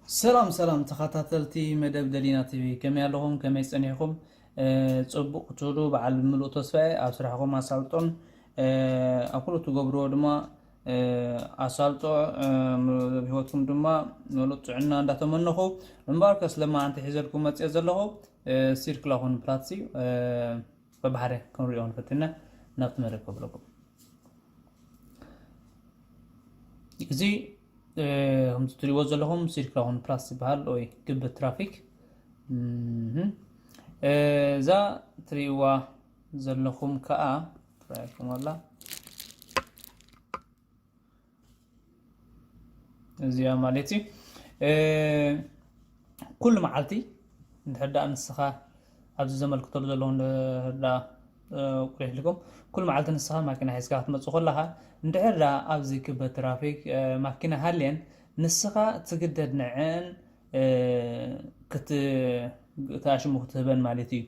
ሰላም ሰላም ተኸታተልቲ መደብ ደሊና ቲቪ፣ ከመይ ኣለኹም? ከመይ ጸኒሕኩም? እ፣ ጽቡቕ ክትህሉ በዓል ምሉእ ተስፋ እየ። ኣብ ስራሕኩም ኣሳልጦን፣ እ፣ ኣብ ኩሉ ትገብርዎ ድማ፣ እ፣ ኣሳልጦ፣ እ፣ ኣብ ህይወትኩም ድማ ምሉእ ጥዕና እንዳተመነኹ፣ እምበኣርከስ ለማዓንቲ ሒዘልኩም መጽየ ዘለኹ፣ እ፣ ሲርክላኹን ፕላትሲ፣ እ፣ በባሕሪ ክንሪኦ ንፈትና ናብቲ መደብ ከብለኩም። እዚ፣ እ፣ ከምቲ ትሪእዎ ዘለኹም ሲርክላኹን ፕላስ ዝበሃል ወይ ግቢ ትራፊክ። እምም። እ፣ እዛ ትሪእዋ ዘለኹም ከኣ፣ ትራፊክ ወላ እዚኣ ማለት እዩ። እ፣ ኩሉ መዓልቲ እንድሕር ደኣ ንስኻ ኣብዚ ዘመልክተሉ ዘለኹ እንድሕር ደኣ፣ እ፣ ቁሊሕ ኢልኩም፣ ኩሉ መዓልቲ ንስኻ ማኪና ሒዝካ ክትመጽእ ከለኻ፣ እንድሕር ደኣ ኣብዚ ክበ ትራፊክ፣ እ፣ ማኪና ሃልየን፣ ንስኻ ትግደድ ንዕን፣ እ፣ ክት-፣ እቲ ኣሽሙ ክትህበን ማለት እዩ።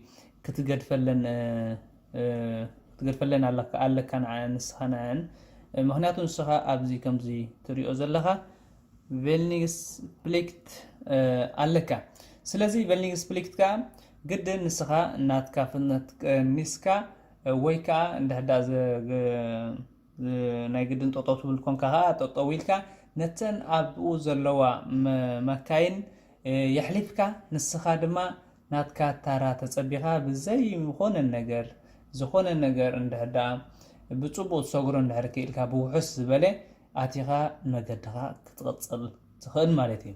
ክትገድፈለን፣ እ፣ እ፣ ክትገድፈለን ኣለካ፣ ኣለካ ንዓ-፣ ንስኻ ንዐን። እ፣ ምኽንያቱ ንስኻ ኣብዚ ከምዚ ትሪኦ ዘለኻ ቬልኒግስ ፕሊክት፣ እ፣ ኣለካ። ስለዚ ቬልኒግስ ፕሊክት ከኣ ግድን ንስኻ ናትካ ፍጥነት ቀኒስካ፣ እ፣ ወይ ከኣ እንድሕር ደኣ ዘ-፣ ግ-፣ ዝ-፣ ናይ ግድን ጠጠው ትብል ኮንካ ከኣ ጠጠው ኢልካ ነተን ኣብኡ ዘለዋ መ-፣ መካይን፣ እ፣ የሕሊፍካ ንስኻ ድማ ናትካ ታራ ተጸቢኻ ብዘይ ዝኾነ ነገር፣ ዝኾነ ነገር እንድሕር ደኣ ብጽቡቕ ትሰግሮ እንድሕር ክኢልካ ብውሑስ ዝበለ ኣቲኻ መገድኻ ክትቕጽል ትኽእል ማለት እዩ።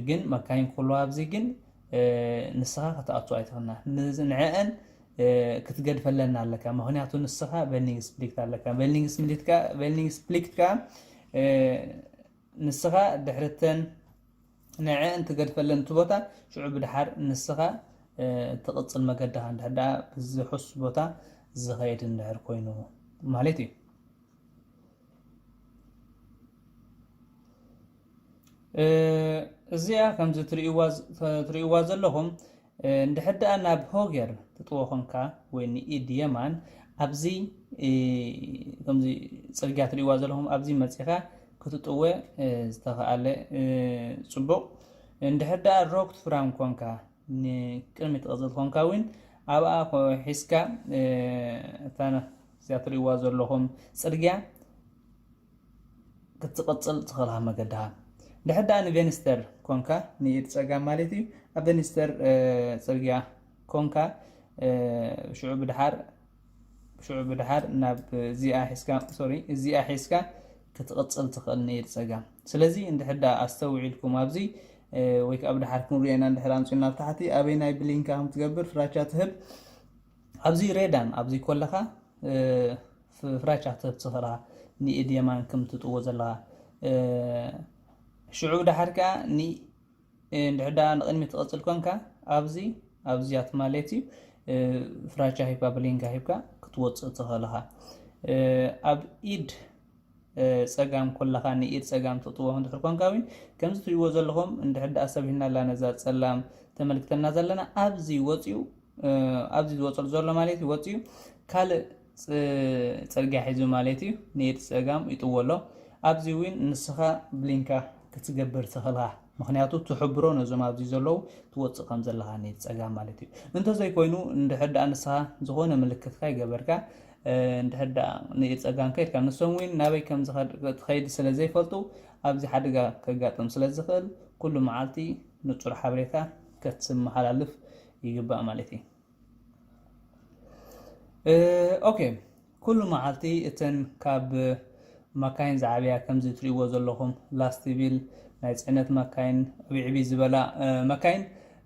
ግን መካይን ክህልዋ ኣብዚ ግን፣ እ፣ ንስኻ ክትኣቱ ኣይትኽእልና። ንዝ-፣ ንዕአን፣ እ፣ ክትገድፈለን ኣለካ። ምኽንያቱ ንስኻ ቬልኒግስ ፕሊክት ኣለካ። ቬልኒግስ ፕሊክት ከኣ፣ ቬልኒግስ ፕሊክት ከኣ፣ እ፣ ንስኻ ድሕርተን ንዕአን ትገድፈለን እቲ ቦታ፣ ሽዑ ብድሓር ንስኻ፣ እ፣ ትቕጽል መገድኻ እንድሕር ደኣ ብዝሑስ ቦታ ዝኸይድ እንድሕር ኮይኑ ማለት እዩ። እ፣ እዚኣ ከምዚ ትርእይዋ ዝ-፣ ትርእይዋ ዘለኹም፣ እ፣ እንድሕር ደኣ ናብ ሆገር ትጥወ ኾንካ ወይ ንኢድ የማን ኣብዚ፣ እ፣ ከምዚ ጽርግያ ትርእይዋ ዘለኹም ኣብዚ መጺኻ ክትጥወ፣ እ፣ ዝተኸኣለ፣ እ፣ ጽቡቕ። እንድሕር ደኣ ሮክት ፍራም ኮንካ ንቅድሚት ትቕጽል ኮንካ እውን ኣብኣ ኮ-፣ ሒዝካ፣ እ፣ እታ ነ-፣ እዚኣ ትርእይዋ ዘለኹም ጽርግያ ክትቕጽል ትኽእልኻ መገድኻ። ድሕር ደኣ ንቬንስተር ኮንካ ንኢድ ጸጋም ማለት እዩ። ኣብ ቬንስተር፣ እ፣ ጽርግያ ኮንካ፣ እ፣ ሽዑ ብድሓር፣ ሽዑ ብድሓር ናብ እዚኣ ሒዝካ፣ ሶሪ፣ እዚኣ ሒዝካ ክትቕጽል ትኽእል ንኢድ ጸጋም። ስለዚ እንድሕር ደኣ ኣስተውዒልኩም ኣብዚ፣ እ፣ ወይ ከኣ ብድሓር ክንሪኦ ኢና እንድሕር ኣምጺኡና ኣብ ታሕቲ ኣበይ ናይ ብሊንካ ከም ትገብር ፍራቻ ትህብ። ኣብዚ ሬዳን ኣብዚ ኮለኻ፣ እ፣ ፍ-፣ ፍራቻ ክትህብ ትኽእልኻ ንኢድ የማን ከም ትጥዎ ዘለኻ። እ፣ ሽዑ ድሓር ከኣ ኒ-፣ እ፣ እንድሕር ደኣ ንቕድሚት ትቕጽል ኮንካ ኣብዚ፣ ኣብዚያት ማለት እዩ፣ እ፣ ፍራቻ ሂብካ ብሊንካ ሂብካ ክትወጽእ ትኽእልኻ። እ፣ ኣብ ኢድ እ፣ ጸጋም ኮለኻ ንኢድ ጸጋም ትጥዎ እንድሕር ኮንካ እውን ከምዚ ትሪእዎ ዘለኹም እንድሕር ደኣ ሰብ ሂና ኣላ ነዛ ጸላም ተመልክተና ዘለና ኣብዚ ወጺኡ፣ እ፣ ኣብዚ ዝወጸሉ ዘሎ ማለት እዩ ወጺኡ ካልእ ጽ-፣ ጽርግያ ሒዙ ማለት እዩ ንኢድ ጸጋም ይጥዎ ኣሎ። ኣብዚ እውን ንስኻ ብሊንካ ክትገብር ትኽእልኻ። ምኽንያቱ ትሕብሮ ነዞም ኣብዚ ዘለዉ ትወጽእ ከም ዘለኻ ንኢድ ጸጋም ማለት እዩ። እንተዘይኮይኑ እንድሕር ደኣ ንስኻ ዝኾነ ምልክትካ ይገበርካ፣ እ፣ እንድሕር ደኣ ንኢድ ጸጋም ከይድካ ንሶም እውን ናበይ ከም ዝኸድ-፣ ትኸይድ ስለ ዘይፈልጡ ኣብዚ ሓደጋ ከጋጥም ስለ ዝኽእል ኩሉ መዓልቲ ንጹር ሓበሬታ ከትመሓላልፍ ይግባእ ማለት እዩ። እ፣ ኦኬ፣ ኩሉ መዓልቲ እተን ካብ መካይን ዝዓብያ ከምዚ ትርእይዎ ዘለኹም ላስቲቪል ናይ ጽዕነት መካይን ዕብይ ዕብይ ዝበላ፣ እ፣ መካይን፣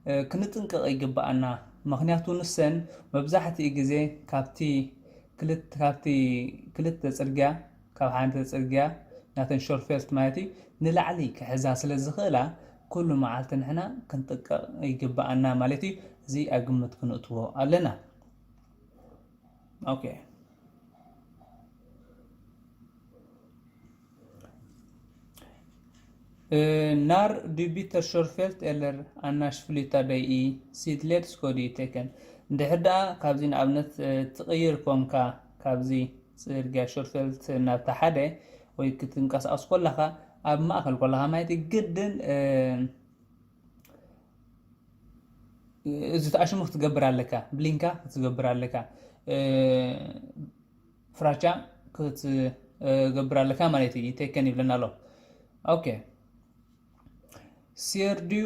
እ፣ ክንጥንቀቕ ይግብኣና። ምኽንያቱ ንሰን መብዛሕትኡ ግዜ ካብቲ ክልት-፣ ካብቲ ክልተ ጽርግያ፣ ካብ ሓንቲ ጽርግያ ናተን ሾርፌልት ማለት እዩ፣ ንላዕሊ ክሕዛ ስለ ዝኽእላ ኩሉ መዓልቲ ንሕና ክንጥንቀቕ ይግብኣና ማለት እዩ። እዚ ኣብ ግምት ክንእትዎ ኣለና። ኦኬ። እ፣ ናር ዱ ቢተር ሾርፌልት ኤለር ኣናሽ ፍሊታ ደይ ኢ ሲድሌድ ስኮዲ ቴከን። እንድሕር ደኣ ካብዚ ንኣብነት፣ እ፣ ትቕይር ኮንካ ካብዚ ጽርግያ ሾርፌልት ናብቲ ሓደ ወይ ክትንቀሳቐስ ኮለኻ ኣብ ማእከል ኮለኻ ማለት እዩ ግድን፣ እ፣ እዚ ተኣሽሙ ክትገብር ኣለካ፣ ብሊንካ ክትገብር ኣለካ፣ ፍራቻ ክትገብር ኣለካ ማለት እዩ። ይተከን ይብለና ኣሎ። ኦኬ። Ser du,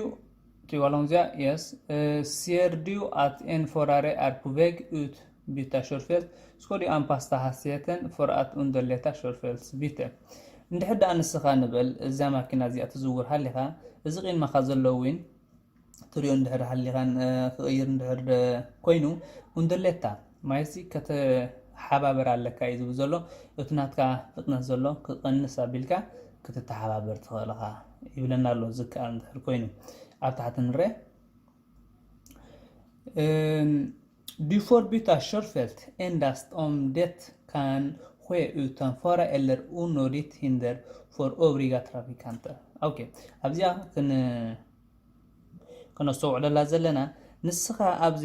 tycker du om det? Yes. Eh, ser du att en förare är på väg ut byta körfält, ska du anpassa hastigheten för att underlätta körfältsbyte. እንድሕር ደኣ ንስኻ ንበል እዛ ማኪና እዚኣ ትዝውር ሃሊኻ፣ እዚ ቂድመኻ ዘሎ እውን ትሪኦ እንድሕር ሃሊኻን ክቕይር እንድሕር ኮይኑ፣ ኡንደሌታ ማይሲ ከተሓባበር ኣለካ እዩ ዝብል ዘሎ። እቲ ናትካ ፍጥነት ዘሎ ክቐንስ ኣቢልካ ክትተሓባበር ትኽእል ኢኻ ይብለና ኣሎ። ዝከኣል እንድሕር ኮይኑ ኣብ ታሕቲ ንረ ድፎር ቢታ ሾርፌልት ኤንዳስት ኦም ዴት ካን ሆ ኡታን ፋራ ኤለር ኡኖዲት ሂንደር ፎር ኦብሪጋ ትራፊካንተ። ኦኬ፣ ኣብዚኣ ክን ክነስተውዕለላ ዘለና፣ ንስኻ ኣብዚ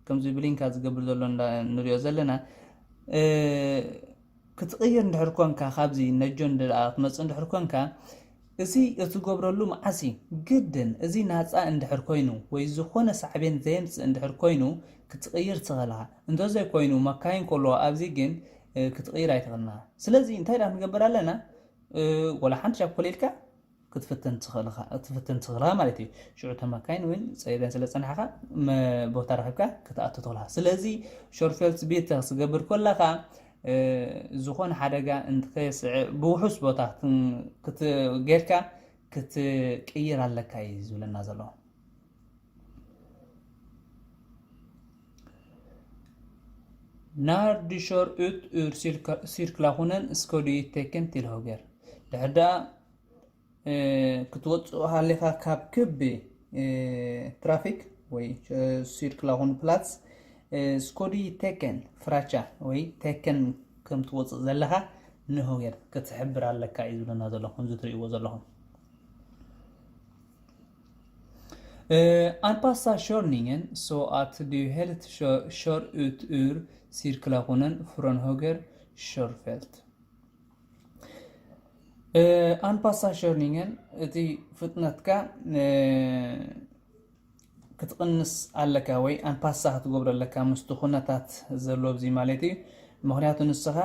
ከምዚ ብሊንካ ዝገብር ዘሎ እንዳ ንሪኦ ዘለና ክትቕይር እንድሕር ኮንካ፣ ካብዚ ነጆ እንድኣ ክትመፅእ እንድሕር ኮንካ፣ እዚ እትገብረሉ መዓሲ ግድን እዚ ናፃ እንድሕር ኮይኑ ወይ ዝኾነ ሳዕቤን ዘየምፅእ እንድሕር ኮይኑ ክትቕይር ትኽእልኻ። እንተዘይ ኮይኑ መካይን ከለዎ ኣብዚ ግን ክትቕይር ኣይትኽእልና። ስለዚ እንታይ ዳ ክንገብር ኣለና? ወላ ሓንቲ ሻብ ኮሌልካ ክትፍትን ትኽእልኻ ማለት እዩ። ሽዑ ተመካይን እውን ፀይረን ስለ ፀናሕካ ቦታ ረኪብካ ክትኣቱ ትኽእልኻ። ስለዚ ሾርፌልት ስቢት ክትገብር ከለኻ ዝኾነ ሓደጋ እንትከስዕ ብውሑስ ቦታ ጌርካ ክትቅይር ኣለካ እዩ ዝብለና ዘሎ። När du kör ut ur cirkulationen ska du ge tecken till höger. ድሕር ደኣ ክትወፅእ ሃሊኻ ካብ ክቢ ትራፊክ ወይ ሲርክላኹን ፕላትስ ስኮዲ ቴከን ፍራቻ ወይ ቴከን ከም ትወፅእ ዘለኻ ንሆገር ክትሕብር ኣለካ እዩ ዝብለና ዘሎ። ከምዚ ትርእይዎ ዘለኹም ኣንፓሳ ሾርኒንግን ሶ ኣት ዱ ሄልት ሾር ኡት ኡር ሲርክላኹነን ፍሮን ሆገር ሾርፌልት ኣንፓሳ ሸርኒንገን እቲ ፍጥነትካ ክትቕንስ ኣለካ ወይ ኣንፓሳ ክትገብሮ ኣለካ ምስቲ ኩነታት ዘሎ ኣብዚ ማለት እዩ። ምክንያቱ ንስኻ